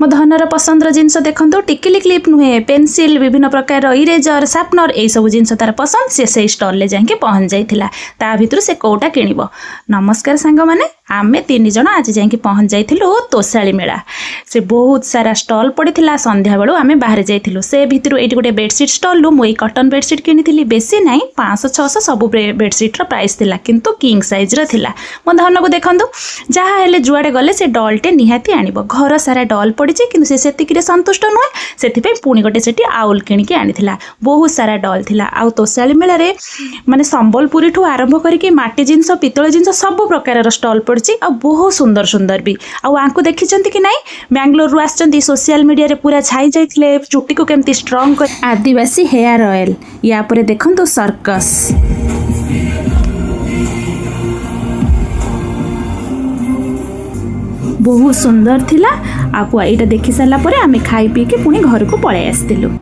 ମୋ ଧନର ପସନ୍ଦର ଜିନିଷ ଦେଖନ୍ତୁ, ଟିକିଲି କ୍ଲିପ୍ ନୁହେଁ, ପେନସିଲ୍, ବିଭିନ୍ନ ପ୍ରକାରର ଇରେଜର, ସାର୍ପନର, ଏଇସବୁ ଜିନିଷ ତାର ପସନ୍ଦ। ସେ ସେଇ ଷ୍ଟଲ୍ରେ ଯାଇକି ପହଞ୍ଚି ଯାଇଥିଲା। ତା ଭିତରୁ ସେ କେଉଁଟା କିଣିବ। ନମସ୍କାର ସାଙ୍ଗମାନେ, ଆମେ 3 ଜଣ ଆଜି ଯାଇକି ପହଞ୍ଚି ଯାଇଥିଲୁ ତୋଷାଳି ମେଳା। ସେ ବହୁତ ସାରା ଷ୍ଟଲ୍ ପଡ଼ିଥିଲା। ସନ୍ଧ୍ୟାବେଳୁ ଆମେ ବାହାରି ଯାଇଥିଲୁ। ସେ ଭିତରୁ ଏଇଠି ଗୋଟେ ବେଡ଼ସିଟ୍ ଷ୍ଟଲ୍ରୁ ମୁଁ ଏଇ କଟନ୍ ବେଡ଼ସିଟ୍ କିଣିଥିଲି। ବେଶୀ ନାହିଁ, 500 600 ସବୁ ବେଡ଼ସିଟ୍ର ପ୍ରାଇସ୍ ଥିଲା, କିନ୍ତୁ କିଙ୍ଗ ସାଇଜ୍ର ଥିଲା। ମୋ ଧନକୁ ଦେଖନ୍ତୁ, ଯାହା ହେଲେ ଯୁଆଡ଼େ ଗଲେ ସେ ଡଲ୍ଟେ ନିହାତି ଆଣିବ। ଘର ସାରା ଡଲ୍ ପଡ଼ିଛି, କିନ୍ତୁ ସେ ସେତିକିରେ ସନ୍ତୁଷ୍ଟ ନୁହେଁ। ସେଥିପାଇଁ ପୁଣି ଗୋଟେ ସେଠି ଆଉଲ୍ କିଣିକି ଆଣିଥିଲା। ବହୁତ ସାରା ଡଲ୍ ଥିଲା। ଆଉ ତୋଷାଳି ମେଳାରେ ମାନେ ସମ୍ବଲପୁରୀଠୁ ଆରମ୍ଭ କରିକି ମାଟି ଜିନିଷ, ପିତ୍ତଳ ଜିନିଷ, ସବୁ ପ୍ରକାରର ଷ୍ଟଲ୍ ପଡ଼ିଛି ଆଉ ବହୁତ ସୁନ୍ଦର ସୁନ୍ଦର ବି। ଆଉ ଆଙ୍କୁ ଦେଖିଛନ୍ତି କି ନାହିଁ? ବାଙ୍ଗାଲୋରରୁ ଆସିଛନ୍ତି, ସୋସିଆଲ ମିଡ଼ିଆରେ ପୁରା ଛାଇ ଯାଇଥିଲେ। ଚୁଟିକୁ କେମିତି ଷ୍ଟ୍ରଙ୍ଗ କରି ଆଦିବାସୀ ହେୟାର ଅଏଲ୍। ୟା ପରେ ଦେଖନ୍ତୁ ସର୍କସ୍। ବହୁତ ସୁନ୍ଦର ଥିଲା। ଆଉ ଏଇଟା ଦେଖି ସାରିଲା ପରେ ଆମେ ଖାଇ ପିଇକି ପୁଣି ଘରକୁ ପଳେଇ ଆସିଥିଲୁ।